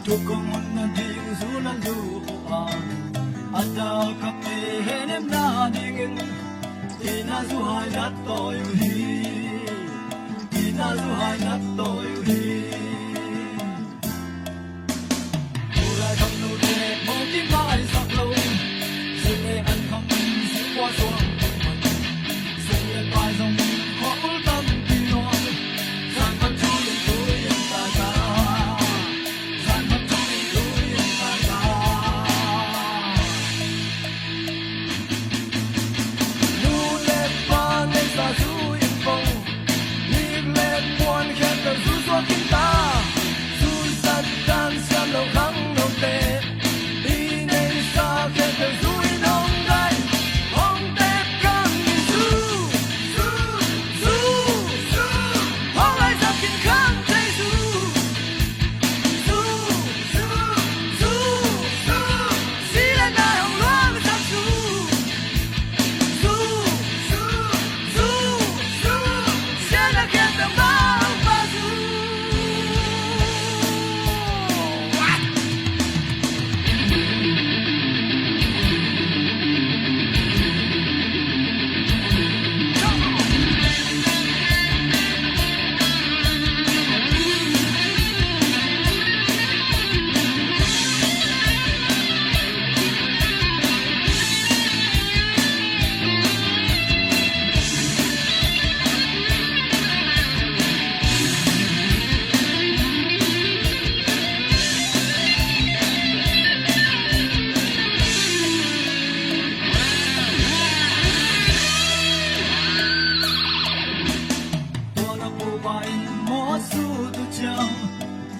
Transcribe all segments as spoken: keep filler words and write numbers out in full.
Tuk kong hun nading zu na lup uh a, a tak a pen em nadingin, inn ah zu hai na tawi uh hi. Inn ah zu hai na tawi uh hi. Tulai khangnote mawng kimaisak lo, sule an kham singkua suang tung man. Sum le pai zong khua ul tampi nuam. Zan man thu in tui in tai ta. Zan man thu in tui in tai ta. Nu le pa neihsa zu in pong, nik le puan khempeuh zu zuak in ta. Zu zat dan siam lo khangnote, i neihsa khempeuh zu in hong daih, hong tep kang in zu, zu, zu, zu, hong laizak in khang thei zu. Zu, zu, zu, zu, sila na hong luang zak zu. Zu, zu, zu, zu, siana khempeuh mah hong pha zu. Tua na pupa in mawh sut uh ciang,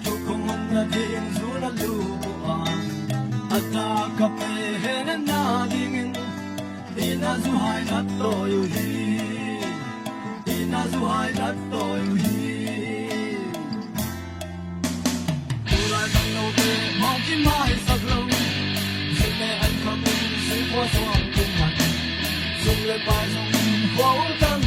tuk kong hun nading zu na lup uh a, a tak a pen em nadingin, inn ah zu hai na tawi uh hi. Inn ah zu hai na tawi uh hi. Tulai khangnote mawng kimaisak lo, sum le an kham singkua suang tung man. Sum le pai zong khua ul tam